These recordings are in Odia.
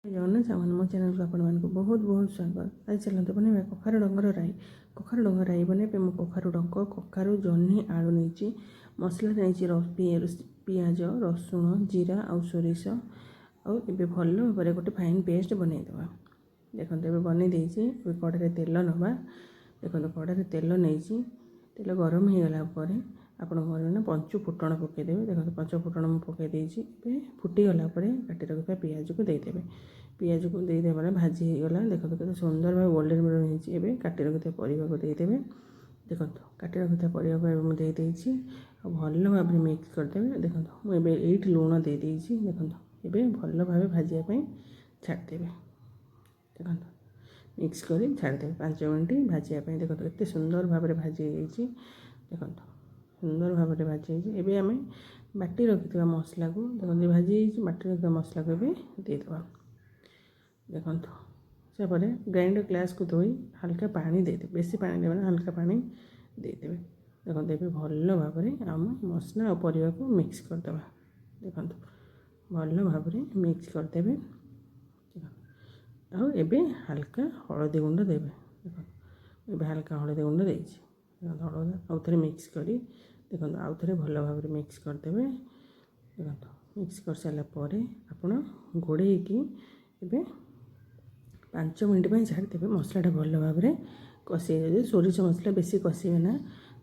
ଜଗନ୍ନାଥ ସାଙ୍ଗମାନେ, ମୋ ଚ୍ୟାନେଲକୁ ଆପଣମାନଙ୍କୁ ବହୁତ ବହୁତ ସ୍ୱାଗତ। ଆଜି ଚାଲନ୍ତୁ ବନେଇବା କଖାରୁ ଡଙ୍କର ରାଇ। କଖାରୁ ଡଙ୍କ ରାଇ ବନେଇବା ପାଇଁ ମୁଁ କଖାରୁ ଡଙ୍କ, କଖାରୁ, ଜହ୍ନି, ଆଳୁ ନେଇଛି। ମସଲା ନେଇଛି ପିଆଜ, ରସୁଣ, ଜିରା ଆଉ ସୋରିଷ। ଆଉ ଏବେ ଭଲ ଭାବରେ ଗୋଟେ ଫାଇନ୍ ପେଷ୍ଟ ବନେଇଦେବା। ଦେଖନ୍ତୁ, ଏବେ ବନେଇ ଦେଇଛି। ଏବେ କଢ଼ାରେ ତେଲ ନେବା। ଦେଖନ୍ତୁ, କଢ଼ାରେ ତେଲ ନେଇଛି। ତେଲ ଗରମ ହେଇଗଲା ପରେ ଆପଣ କ'ଣ କରିବେ ନା ପଞ୍ଚୁ ଫୁଟଣ ପକାଇଦେବେ। ଦେଖନ୍ତୁ, ପଞ୍ଚ ଫୁଟଣ ମୁଁ ପକାଇ ଦେଇଛି। ଏବେ ଫୁଟିଗଲା ପରେ କାଟି ରଖିଥିବା ପିଆଜକୁ ଦେଇଦେବେ। ପିଆଜକୁ ଦେଇଦେବା ପରେ ଭାଜି ହେଇଗଲା। ଦେଖନ୍ତୁ, କେତେ ସୁନ୍ଦର ଭାବେ ଗୋଲ୍ଡେନ୍ ବ୍ରାଉନ୍ ହେଇଛି। ଏବେ କାଟି ରଖିଥିବା ପରିବାକୁ ଦେଇଦେବେ। ଦେଖନ୍ତୁ, କାଟି ରଖିଥିବା ପରିବାକୁ ଏବେ ମୁଁ ଦେଇଦେଇଛି ଆଉ ଭଲ ଭାବରେ ମିକ୍ସ କରିଦେବେ। ଦେଖନ୍ତୁ, ମୁଁ ଏବେ ଏଇଠି ଲୁଣ ଦେଇଦେଇଛି। ଦେଖନ୍ତୁ, ଏବେ ଭଲ ଭାବେ ଭାଜିବା ପାଇଁ ଛାଡ଼ିଦେବେ। ଦେଖନ୍ତୁ, ମିକ୍ସ କରି ଛାଡ଼ିଦେବେ 5 ମିନିଟ୍ ଭାଜିବା ପାଇଁ। ଦେଖନ୍ତୁ, ଏତେ ସୁନ୍ଦର ଭାବରେ ଭାଜି ହେଇଯାଇଛି। ଦେଖନ୍ତୁ, ସୁନ୍ଦର ଭାବରେ ଭାଜି ହେଇଛି। ଏବେ ଆମେ ବାଟି ରଖିଥିବା ମସଲାକୁ, ଦେଖନ୍ତୁ, ଭାଜି ହେଇଛି, ବାଟି ରଖିଥିବା ମସଲାକୁ ଏବେ ଦେଇଦେବା। ଦେଖନ୍ତୁ, ତାପରେ ଗ୍ରାଇଣ୍ଡର ଗ୍ଲାସ୍କୁ ଧୋଇ ହାଲକା ପାଣି ଦେଇଦେବେ। ବେଶୀ ପାଣି ଦେବେ ନା, ହାଲକା ପାଣି ଦେଇଦେବେ। ଦେଖନ୍ତୁ, ଏବେ ଭଲ ଭାବରେ ଆମ ମସଲା ଆଉ ପରିବାକୁ ମିକ୍ସ କରିଦେବା। ଦେଖନ୍ତୁ, ଭଲ ଭାବରେ ମିକ୍ସ କରିଦେବେ। ଆଉ ଏବେ ହାଲକା ହଳଦୀ ଗୁଣ୍ଡ ଦେବେ। ଦେଖନ୍ତୁ, ଏବେ ହାଲକା ହଳଦୀ ଗୁଣ୍ଡ ଦେଇଛି। ଦେଖନ୍ତୁ, ହଳଦୀ ଆଉ ଥରେ ମିକ୍ସ କରି, ଦେଖନ୍ତୁ, ଆଉ ଥରେ ଭଲ ଭାବରେ ମିକ୍ସ କରିଦେବେ। ଦେଖନ୍ତୁ, ମିକ୍ସ କରିସାରିଲା ପରେ ଆପଣ ଘୋଡ଼େଇକି ଏବେ 5 ମିନିଟ୍ ପାଇଁ ଛାଡ଼ିଦେବେ। ମସଲାଟା ଭଲ ଭାବରେ କଷି ହେଇଯାଉଛି। ସୋରିଷ ମସଲା ବେଶୀ କଷିବେ ନା,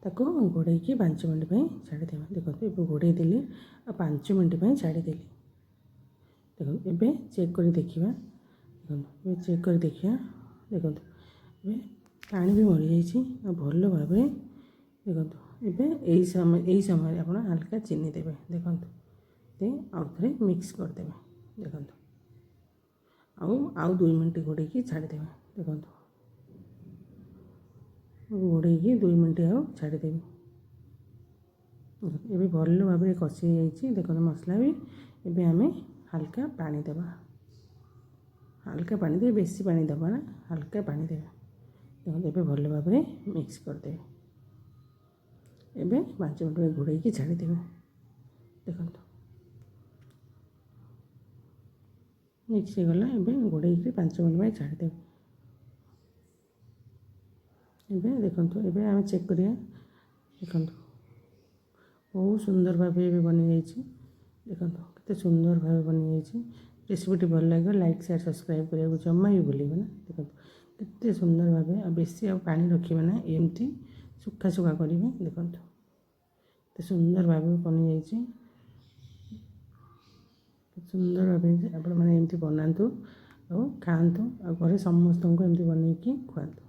ତାକୁ ଘୋଡ଼େଇକି 5 ମିନିଟ୍ ପାଇଁ ଛାଡ଼ିଦେବେ। ଦେଖନ୍ତୁ, ଏବେ ଘୋଡ଼େଇ ଦେଲି ଆଉ 5 ମିନିଟ୍ ପାଇଁ ଛାଡ଼ିଦେଲି। ଦେଖନ୍ତୁ, ଏବେ ଚେକ୍ କରି ଦେଖିବା। ଦେଖନ୍ତୁ, ଏବେ ଚେକ୍ କରି ଦେଖିବା। ଦେଖନ୍ତୁ, ଏବେ ପାଣି ବି ମରିଯାଇଛି ଆଉ ଭଲ ଭାବରେ। ଦେଖନ୍ତୁ, ଏବେ ଏଇ ସମୟରେ ଆପଣ ହାଲକା ଚିନି ଦେବେ। ଦେଖନ୍ତୁ, ଦେଇ ଆଉ ଥରେ ମିକ୍ସ କରିଦେବେ। ଦେଖନ୍ତୁ, ଆଉ ଆଉ 2 ମିନିଟ୍ ଘୋଡ଼େଇକି ଛାଡ଼ିଦେବେ। ଦେଖନ୍ତୁ, ଘୋଡ଼େଇକି 2 ମିନିଟ୍ ଆଉ ଛାଡ଼ିଦେବି। ଏବେ ଭଲ ଭାବରେ କଷି ହେଇଯାଇଛି। ଦେଖନ୍ତୁ, ମସଲା ବି। ଏବେ ଆମେ ହାଲକା ପାଣି ଦେବା। ହାଲକା ପାଣି ଦେବେ, ବେଶୀ ପାଣି ଦେବା ନା, ହାଲକା ପାଣି ଦେବେ। ଦେଖନ୍ତୁ, ଏବେ ଭଲ ଭାବରେ ମିକ୍ସ କରିଦେବେ। ଏବେ 5 ମିନିଟ୍ ପାଇଁ ଘୋଡ଼େଇକି ଛାଡ଼ିଦେବେ। ଦେଖନ୍ତୁ, ମିକ୍ସ ହେଇଗଲା। ଏବେ ଘୋଡ଼େଇକି 5 ମିନିଟ୍ ପାଇଁ ଛାଡ଼ିଦେବେ। ଏବେ ଦେଖନ୍ତୁ, ଏବେ ଆମେ ଚେକ୍ କରିବା। ଦେଖନ୍ତୁ, ବହୁତ ସୁନ୍ଦର ଭାବେ ଏବେ ବନିଯାଇଛି। ଦେଖନ୍ତୁ, କେତେ ସୁନ୍ଦର ଭାବେ ବନିଯାଇଛି। ରେସିପିଟି ଭଲ ଲାଗିବ, ଲାଇକ୍, ସେୟାର, ସବସ୍କ୍ରାଇବ୍ କରିବାକୁ ଜମା ବି ଭୁଲିବେ ନା। ଦେଖନ୍ତୁ, କେତେ ସୁନ୍ଦର ଭାବେ। ଆଉ ବେଶୀ ଆଉ ପାଣି ରଖିବେ ନା, ଏମିତି ଶୁଖା ଶୁଖା କରିବେ। ଦେଖନ୍ତୁ, କେତେ ସୁନ୍ଦର ଭାବେ ବନିଯାଇଛି। ସୁନ୍ଦର ଭାବେ ଆପଣମାନେ ଏମିତି ବନାନ୍ତୁ ଆଉ ଖାଆନ୍ତୁ ଆଉ ଘରେ ସମସ୍ତଙ୍କୁ ଏମିତି ବନେଇକି ଖୁଆନ୍ତୁ।